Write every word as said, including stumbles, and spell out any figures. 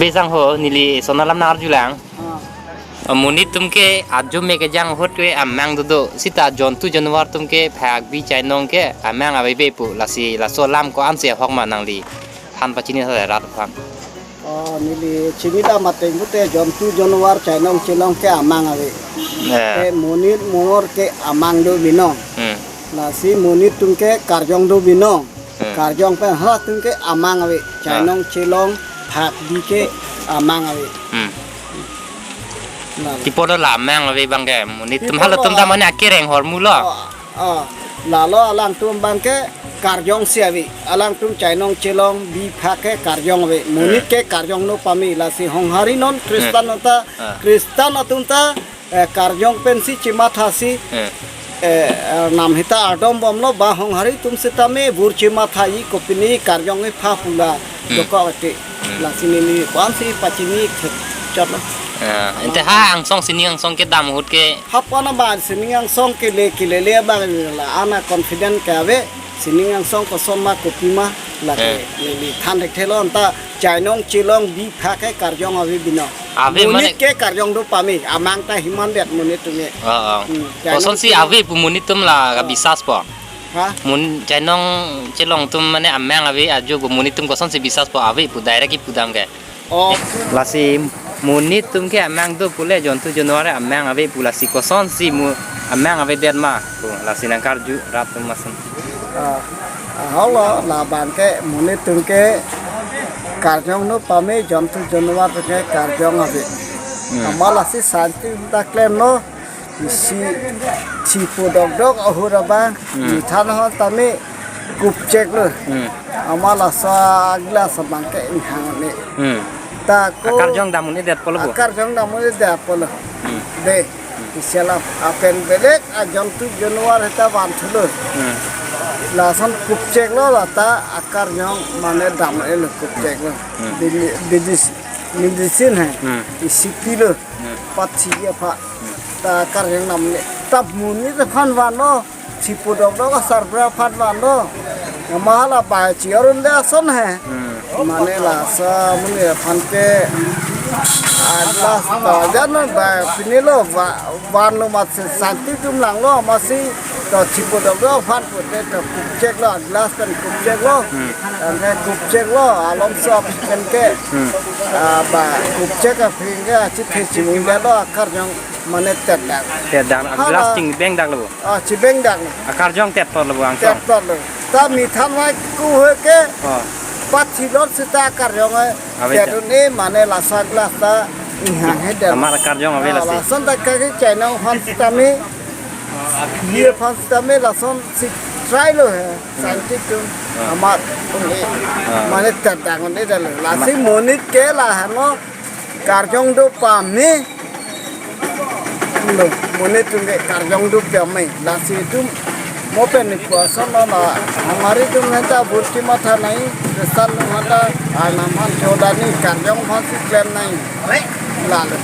Besang ho, neli lason alam nang-arjulang. Ah. Monit atum ke ajo me kejang ahut ke amang dodo. Seta jontu januar atum ke phak bi chainong ke amang avebe pu. Lasi laso alam ko-ansi ahok ma, nangli than pachini sa rat aphan. Oh, neli chinidam ateng pute jontu januar chainong chelong ke amang ave. Eh. Te monit monor ke amang do binong. Hmm. Lasi monit atum ke karjong do binong. Hmm. Karjong pen halatum ke amang ave. Ah. Chainong chelong phak bi ke amang ave. Hmm. Nah. Tipolo la amang ave abang ke. Monit atum, tipolo halatum ta mane akereng ahormu lo. Oh, oh. Lalo alangtum abang ke karjongsi ave. Alangtum chainong chelong bi phak ke karjong ave. Monit, hmm, ke karjong no pame. Lasi honghari non Kristan, hmm, ta, ah, Kristan atum ta, eh, karjong pensi chimathasi, eh, eh, eh, nam hita ardom bomlo, ba honghari atum sitame bur chimatha-i kopine karjong ipha pu la, hmm, dokok ate. Hmm. Lasi neli ko-ansi pachini thek chotlo. Ah, ante ha angsong, sining angsong kedam ahut ke. Hapon abang sining angsong kele kelele abang la ana confident ke ave. Sining angsong koson ma kopi ma lake, eh, neli than thekthelo, anta chainong chelong bi phak ke karjong ave binong. Ave mane monit ke karjong do pame, amang ta himan det monit atum ke. Oh, oh. Hmm, chainong chelong. Kosonsi ave pu monit atum la, oh, kabisas po? Ha? Mon chainong chelong atum mane amang ave ajo pu monit atum kosonsi bisas po, ave pu direct kipu dam ke? Oh. Lasi monit atum ke amang do pule jontu januar amang ave pu, lasi kosonsi mu amang avedet ma pu, lasi nangkarju rat atum ason. Ah, ah, holo, labang ke monit atum ke karjong no pame, jontu januar atum ke karjong ave. Hmm. Amat lasi santi ta klemlo, isi chipu dokdok ahut abang, hmm, methan ho tame kupcheklo. Hmm. Amat laso glass abang ke inghang ne. Hmm. Ta ko akarjong dam un-edet apotlo bo? Akarjong dam un-edet apotlo. Hmm. De, isi alam apen belek ajontu januar heta van thulo. Hmm. Lason kupcheklo, lata akarjong mane dam un-elo, kupcheklo. Hmm. Bili-, bidis-, medicine hai. Hmm. Isi pilo. Hmm. Pathi apha. Hmm. Ta akarjong dam un-e. Ta monit aphan vanlo. Chipu dokdok asarbura aphan vanlo. Amat hala bai chi-or un-e ason he. Hmm. Mane laso amonit aphan ke, ah, glass ta jan bai pinilo, va-, vanlo amatsi santi atum langlo, amatsi to chipu dokdok aphan pute to kupcheklo, glass pen kupcheklo. Hmm. Ante kupcheklo, alomso aphi pen ke. Hmm. Ah, ba kupchek aphi ke, achithe chimung lo, akarjong mane tetdang. Tetdang, hala glass chingbengdaklo. Ah, chibengdaklo. Akarjong tettorlo bo angsong. Tettorlo. Ta methan vai ku he ke. Oh. Pathilot seta akarjong ai. Ave tet. Tet un-e mane laso glass ta inghang he det. Amat akarjong ave, ah, lasi. Lason ta kake chainong aphan sitame, bi aphan sitame lasonsi try lo he. Santi atum. Ah. Amat un-e. Ah. Mane tetdang un-edetlo. Lasi amat monit ke la hano karjong do pame. Lo, monit atum ke karjong do pame. Lasi atum mo pen ni puason lo na, honghari atum henta bur chimatha nangji, Kristan atum henta arnam aphan choda nangji, karjong aphansi klem nangji. Lalo.